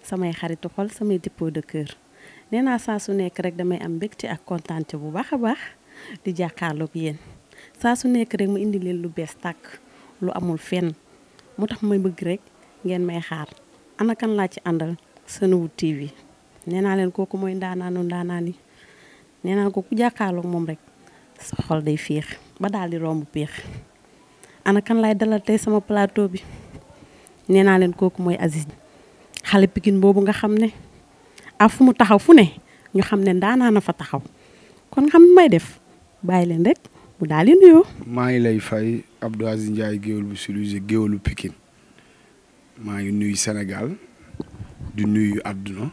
samay xaritu xol samay dépôt de cœur nee naa saa su nekk rek damay am mbégte ak kontaante bu baax a baax di jàkkaarloog yéen saa su nekk rek mu indi leen lu bees tàkk lu amul fenn moo tax may bëgg rek ngeen may xaar ana kan laa ci àndal Senewood TV nee naa leen kooku mooy ndaanaanu ndaanaan yi nee naa ko ku jàkkaarloog moom rek sa xol day féex ba daal di romb péex ana kan laay dalal tey sama plateau bi nee naa leen kooku mooy Aziz xale Pikine boobu nga xam ne fu mu taxaw fu ne ñu xam ne ndaanaan na fa taxaw kon xam may def bàyyi leen rek mu daal di nuyoo. maa ngi lay fay Abdou Aziz Ndiaye géwél bu Suluse géwélu Pikine maa ngi nuyu Sénégal di nuyu àdduna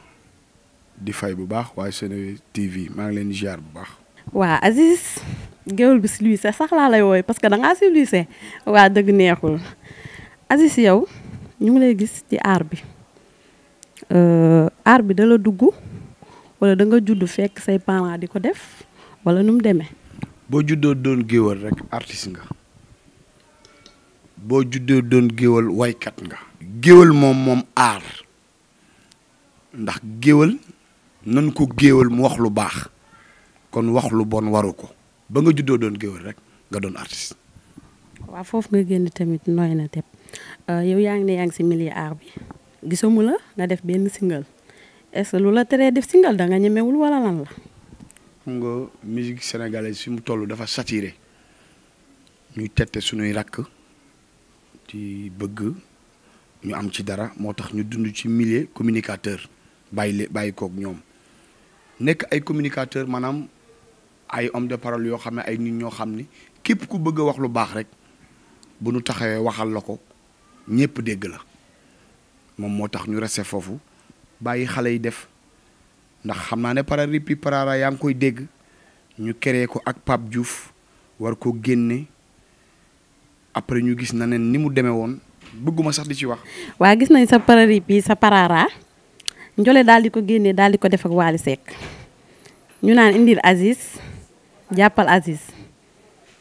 di fay bu baax waaye Senewood TV maa ngi leen di ziar bu baax. waa Aziz géwél bu Suluse sax laa lay wooy parce que da ngaa Suluse waa dëgg neexul Aziz yow ñu ngi lay gis ci aar bi da la dugg wala da nga judd fekk say parents di ko def wala nu mu demee. boo juddoo doon géwél rek artiste nga boo juddoo doon géwél waykat nga. géwél moom aar ndax géwél nan ko géwél mu wax lu baax kon wax lu bon waru ko ba nga juddoo doon géwél rek nga doon artiste. waaw foofu nga génn tamit nooy na tepp yow yaa ngi si milieu aar bi gisamu la nga def benn single est-ce que lu la teree def single da nga ñemewul wala lan la. xam nga musique sénégalaise fi mu toll dafa saturé ñuy tette suñuy rakk ci bëgg ñu am ci dara moo tax ñu dund ci milieu communicateur bàyyi kook ñoom nekk ay communicateur maanaam ay homme de parole yoo xam ne ay nit ñoo xam ni képp ku bëgg a wax lu baax rek bu nu taxawee waxal la ko ñépp dégg la moom moo tax ñu resté foofu bàyyi xale yi def ndax xam naa ne Pararipi Parara yaa ngi koy dégg ñu créé ko ak Pape Diouf war ko génne après ñu gis na ne ni mu demee woon bëgguma sax di ci wax. waa gis nañ sa Pararipi sa Parara Njole daal di ko génnee daal di ko def ak Wally Seck ñu naan indil Aziz jàppal Aziz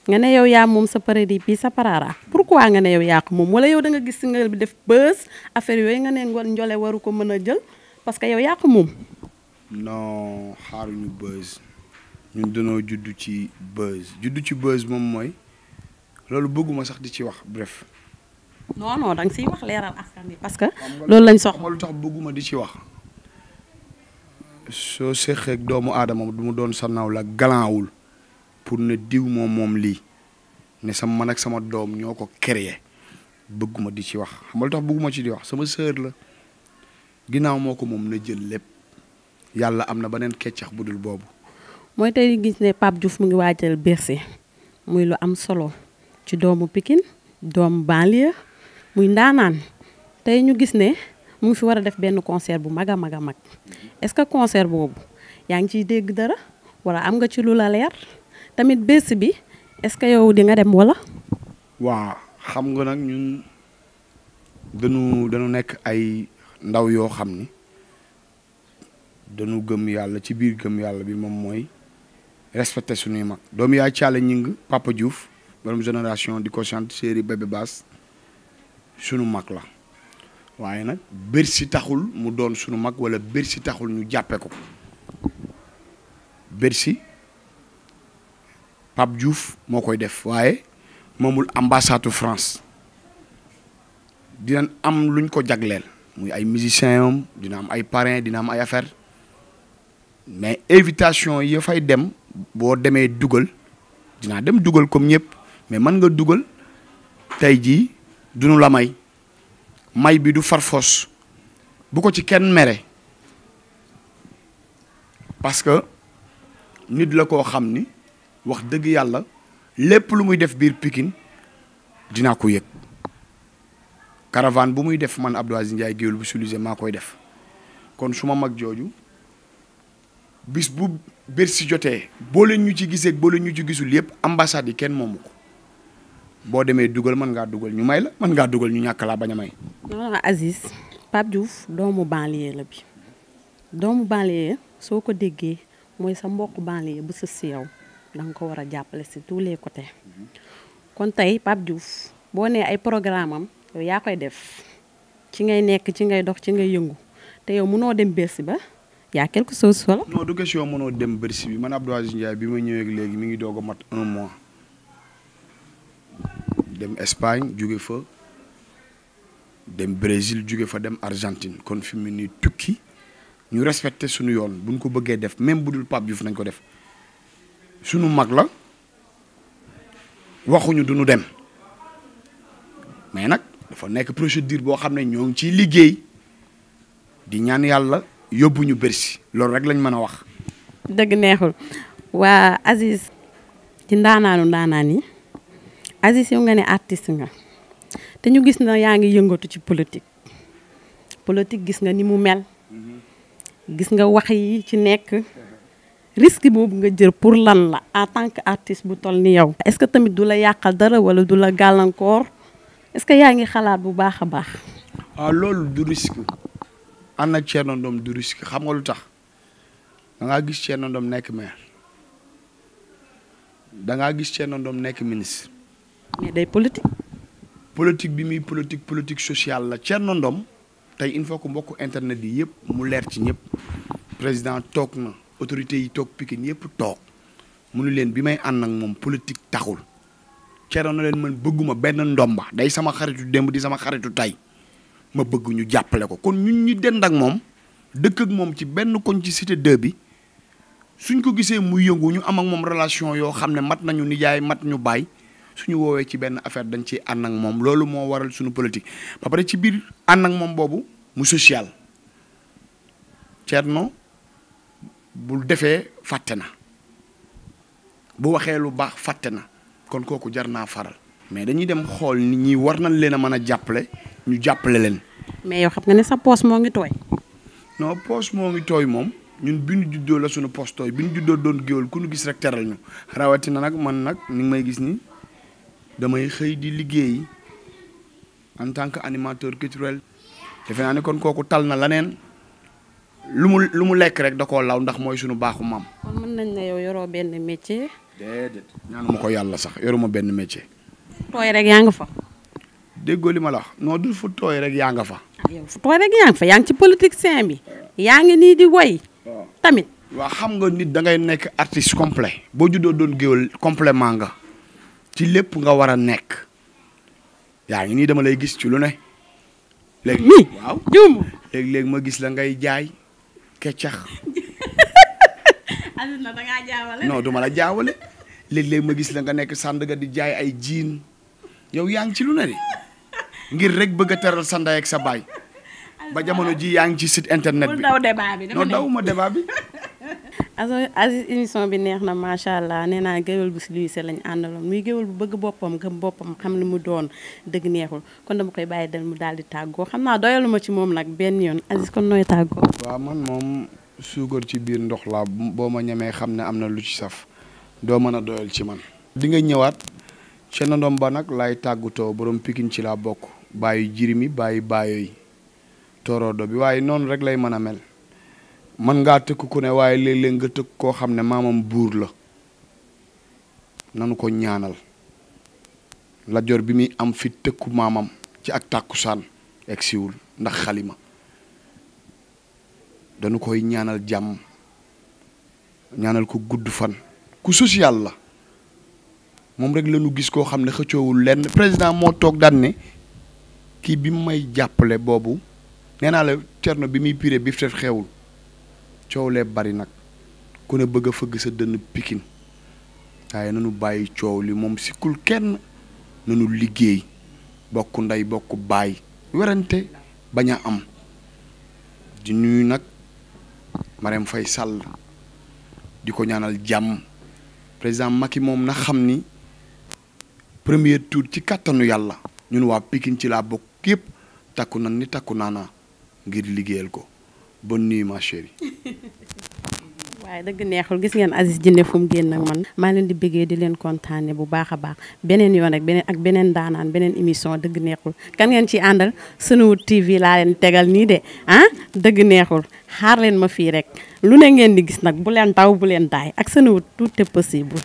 nga ne yow yaa moom sa Pararipi sa Parara pourquoi nga ne yow yaa ko moom wala yow da nga gis single bi def buzz affaire yooyu nga ne Njole waru ko mën a jël parce que yow yaa ko moom. non xaaruñu buzz ñun dañoo juddu ci buzz moom mooy loolu bëgguma sax di ci wax bref. non da nga siy wax leeral askan bi parce que loolu lañ soxla. lu tax bëgguma di ci wax soo seqeeg doomu aadama du mu doon sa naw la galaawul pour ne diw moom lii ne sama man ak sama doom ñoo ko créé bëgguma di ci wax xam nga lu tax bëgguma ci di wax sama sœur la ginnaaw moo ko moom na jël lépp. yàlla am na beneen keccax bu dul boobu. mooy tey gis ne Pape Diouf mu ngi waajal Bercy muy lu am solo ci doomu Pikine doomu banlieue muy ndaanaan tey ñu gis ne mu ngi fi war a def benn concert bu mag a mag a mag est-ce que concert boobu yaa ngi ciy dégg dara wala am nga ci lu la leer tamit Bercy bi est-ce que yow di nga dem wala. waaw xam nga nag ñun dañu nekk ay ndaw yoo xam ni. dañu gëm yàlla ci biir gëm yàlla bi moom mooy respecté suñuy mag doomu yaay Thialé Ñing Papa Diouf borom génération di ko sant série Bébé Bass sunu mag la waaye nag Bercy taxul mu doon sunu mag wala Bercy taxul ñu jàppe ko Bercy Pape Diouf moo koy def waaye moomul ambassade France dinañ am luñ ko jagleel muy ay musiciens am dina am ay parrains dina am ay affaires mais invitation yi fay dem boo demee dugal dinaa dem dugal comme ñëpp mais mën nga dugal tey jii duñu la may bi du farfos bu ko ci kenn mere parce que nit la koo xam ni wax dëgg yàlla lépp lu muy def biir Pikine dinaa ko yëg caravane bu muy def man Abdou Aziz Ndiaye géwél bu Suluse maa koy def kon suma mag jooju bis bu Bercy jotee boo leen ñu ci gisee boo leen ñu ci gisul yëpp ambassade yi kenn moomu ko boo demee dugal mën ngaa dugal ñu may la mën ngaa dugal ñu ñàkk laa bañ a may. non Aziz Pape Diouf doomu banlieue la bi doomu banlieue soo ko déggee mooy sa mbokk banlieue bu sës si yow da nga ko war a jàppale si tous les côtés kon tey Pape Diouf boo nee ay programme am yow yaa koy def ci ngay nekk ci ngay dox ci ngay yëngu te yow mënoo dem Bercy ba yaa quelque chose solo. non du question mënoo dem Bercy bi man Abdou Aziz Ndiaye bi ma ñëwee léegi mi ngi doog a mat 1 mois dem Espagne jóge fa dem Brésil jóge fa dem Argentine kon fi mu ni tukki ñu respecté suñu yoon buñ ko bëggee def même bu dul Pape Diouf nañ ko def suñu mag la waxuñu duñu dem mais nag dafa nekk procédure boo xam ne ñoo ngi ciy liggéey di ñaan yàlla yóbbu ñu Bercy loolu rek lañ mën a wax. dëgg neexul waa Aziz ci ndaanaan yi Aziz yow nga ne artiste nga te ñu gis na yaa ngi yëngatu ci politique gis nga ni mu mel gis nga wax yi ci nekk risque boobu nga jël pour lan la en tant que artiste bu toll ni yow. est-ce que tamit du la yàqal dara wala du la gàllankoor est-ce que yaa ngi xalaat bu baax a baax. waaw loolu du risque ànd ak Thierno Ndom du risque xam nga lu tax da ngaa gis Thierno Ndom nekk maire da ngaa gis Thierno Ndom nekk ministre. mais day politique. politique bi muy politique sociale la Thierno Ndom tey il faut que mbokku internet yi yëpp mu leer ci ñëpp président toog na autorités yi toog Pikine yëpp toog munu leen bi may ànd ak moom politique taxul Thierno na leen man bëgguma benn ndomba day sama xaritu démb di sama xaritu tey ma bëgg ñu jàppale ko kon ñun ñu dend ak moom dëkk ak moom ci benn koñ ci cité 2 bi suñ ko gisee muy yëngu ñu am ak moom relation yoo xam ne mat nañu nijaay mat ñu baay suñu woowee ci benn affaire dañ ciy ànd ak moom loolu moo waral suñu politique ba pare ci biir ànd ak moom boobu mu social Thierno bu defee fàtte na bu waxee lu baax fàtte na kon kooku jar naa faral mais dañuy dem xool nit ñi war nañ leen a mën a jàppale ñu jàppale leen. mais yow xam nga ne sa poos moo ngi tooy. non poos moo ngi tooy moom ñun bi ñu juddoo la suñu poos tooy bi ñu juddoo doon géwal ku ñu gis rek teral ñu rawatina nag man nag ni ngi may gis ni damay xëy di liggéey en tant que animateur culturel defe naa ne kon kooku tal na leneen lu mu lekk rek da koo law ndax mooy suñu baaxu maam. kon mën nañ ne yow yoroo benn métier. déedéet ñaanuma ko yàlla sax yoruma benn métier. tooy rek yaa nga fa. déggoo li ma la wax non du fu tooy rek yaa nga fa. yow fu tooy rek yaa nga fa yaa ngi ci politicien bi. yaa ngi nii di woy tamit. waaw xam nga nit da ngay nekk artiste complet boo juddoo doon géwal complément nga ci lépp nga war a nekk yaa ngi nii dama lay gis ci lu ne. léegi waaw juum. léegi ma gis la ngay jaay keccax. Aziz na da ngaa jaawale. non du ma la jaawale léegi ma gis la nga nekk Sandaga di jaay ay jiin yow yaa ngi ci lu ne de ngir rek bëgg a teral sa ndey ak sa baay ba jamono ji yaa ngi ci site internet bi. daw débat bi non dawuma débat bi. Aziz émission bi neex na macha allah nee naa géwél bu si luy se lañ àndaloon muy géwél bu bëgg boppam gëm boppam xam li mu doon dëgg neexul kon dama koy bàyyi del mu daal di tàggoo xam naa doyaluma ci moom nag benn yoon Aziz kon nooy tàggoo. waaw man moom suukar ci biir ndox laa boo ma ñemee xam ne am na lu ci saf doo mën a doyal ci man. di nga ñëwaat Thierno Ndom ba nag laay tàggatoo borom Pikine ci laa bokk bàyyi jirimi bàyyi bàyyo yi torodo bi waaye noonu rek lay mën a mel. man ngaa tëkk ku ne waaye léeg-léeg nga tëkk koo xam ne maamam buur la nanu ko ñaanal Lat Joor bi muy am fi tëkku maamam ci ak tàkkusaan egsiwul ndax xalima dañu koy ñaanal jàmm ñaanal ko gudd fan ku social la moom rek la ñu gis koo xam ne xëccoowul lenn président moo toog daan ne kii bi mu may jàppale boobu nee naa la Thierno bi muy piré bi fi xewul coow lee bari nag ku ne bëgg a fëgg sa dënn Pikine waaye nanu bàyyi coow li moom sikkul kenn nanu liggéey bokk ndey bokk baay werante bañ a am di nuyu nag Marème Faye Sall di ko ñaanal jàmm président Macky moom na xam ni premier tour ci kàttanu yàlla ñun waa Pikine ci laa bokk yëpp takku nan ni takku naana ngir liggéeyal ko bonne nuit ma chérie. waaye dëgg neexul gis ngeen Aziz Jinne fu mu génn ak man maa leen di bëggee di leen kontaane bu baax a baax beneen yoon rek beneen daanaan beneen émission dëgg neexul kan ngeen ci àndal Senewood TV laa leen tegal nii de dëgg neexul xaar leen ma fii rek lu ne ngeen di gis nag bu leen taw bu leen daay ak Senewood tout est possible.